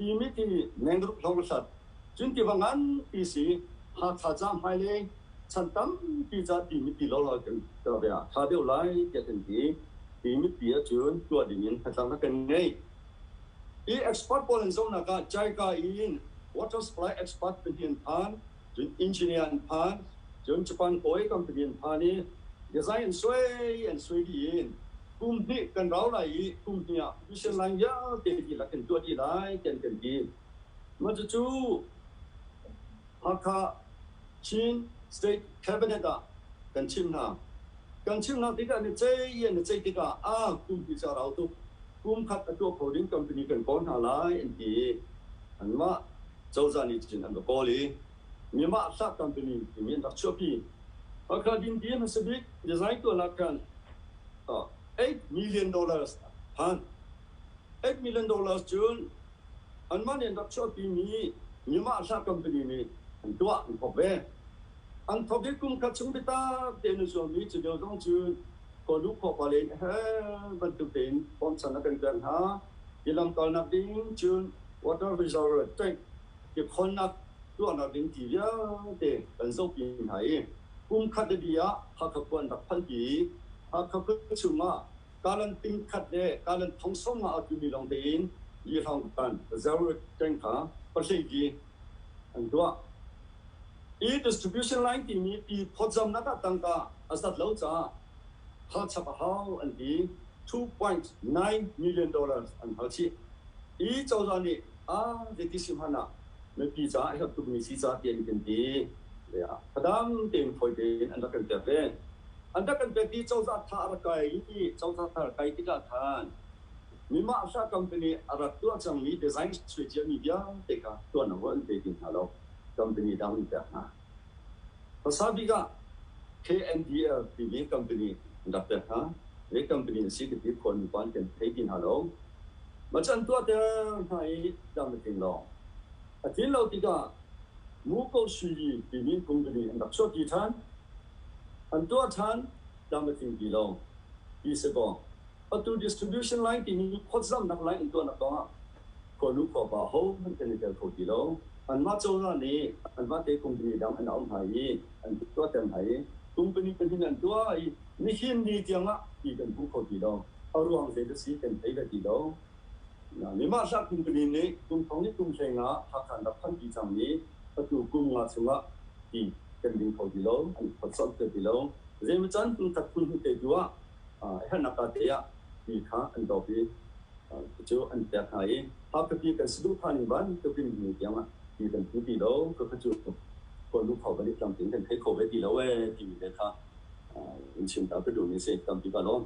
Timi ti mengruk hlong hlat cun tiva nganpi si. Hakha ca hmailei chan tampi ca timi ti lawlaw kan tuah ve ah ṭha deuh lai tiah kan ti. Timi ti ahcun tuah ding in hnatlaknak kan ngei. Hi expert pawl an zohnak ah JICA in water supply expert pahnih an phan, cun engineer an phan, cun Japan oil company an phan i design an suai an suai dih in kum hnih kan rau lai i kum hnih ah mission line vialte dihlak kan tuah dih lai tiah an kan ti. Mah cucu Hakha Chin State Cabinet ah kan chimh hna. Kan chimh hna tikah ni cei i an i ceih tikah a kum hnih cu a rau tuk. Kum khat a tuah kho ding company kan kawl hna lai an ti i anmah cozah nih cun an va kawl i Myanmar Hlah Company timi an rak chuahpi. Hakha Dinti hmasa bik design tuahnak khan $8 million a phan. $8 million cun anmah nih an rak chuahpimi Myanmar Hlah Company nih an tuah, an thawk ve. An thawk i kum khat chung biatak tein an zuammi cu lio zong cu khualu khuapa le he bantuk tein bawmchan a kan pek hna. Hi lamkalnak ding cun water reservoir tank tikhonnak tuahnak ding ti vialte kan zohpi hna i kum khat a dih ah Hakha khua an rak phanpi i Hakha khua chungah kalan ting khat le kalan thong sawm nga a tumi lawng tein lihrang kan reservoir tank kha pahleiki an tuah. I distribution line timi ti phawtzamnak ah tangka a zat lo caah hal chap a hau an ti. $2.9 million an hal chih. I cozah nih a zeiti si hmanh ah mipi caah a herh tukmi si ca ti an kan ti. Phadam tein fawi tein an rak kan pek ve. An rak kan pek i cozah tha a rak kai i cozah tha a rak kai tikah khan mimah hla company a rak tuah cangmi design suai ciami vialte kha tuan an pe ti hna lo. Company dang an pek hna. Hmasa bik ah KNDL timi company an rak pek hna. Zei company an si ti khual mipa an kan thei ti hna lo. Macan tuahter hna i dang a tling lo. A tlin lo tikah Muko Sui timi company an rak chuahpi ṭhan. An tuah ṭhan, dang a tling ti lo. Ti si kaw, atu distribution line timi phawtzamhnak line an tuahnak kongah khuanu khuapa hohmanh kan i tel kho ti lo. Anmah cozah nih anmah te company dang an auh hna i an tuahter hna i company pahnih an tuah i nihin ni tiangah ti kan hmu kho ti lo. A ruang zei dah si kan thei ve ti lo. Mimah hlah company nih kum thong ni kum hleng ah Hakha an rak phanpi cang i atu kum nga chungah ti kan ding kho ti lo, an phawtzamh ti lo. Zeimaw can kum khat kum hnih te tu ah a herhnak te ah ti kha an dawp i cucu an pek hna i Hakha kan saduhthah ning bantuk in ni tiang ah ti kan hmu ti lo. Khakha cu khualu kho kan i tlamtling kan thei kho ve ti lo ee timi te kha in chim ta ka duhmi a si. Tampi ka lawm.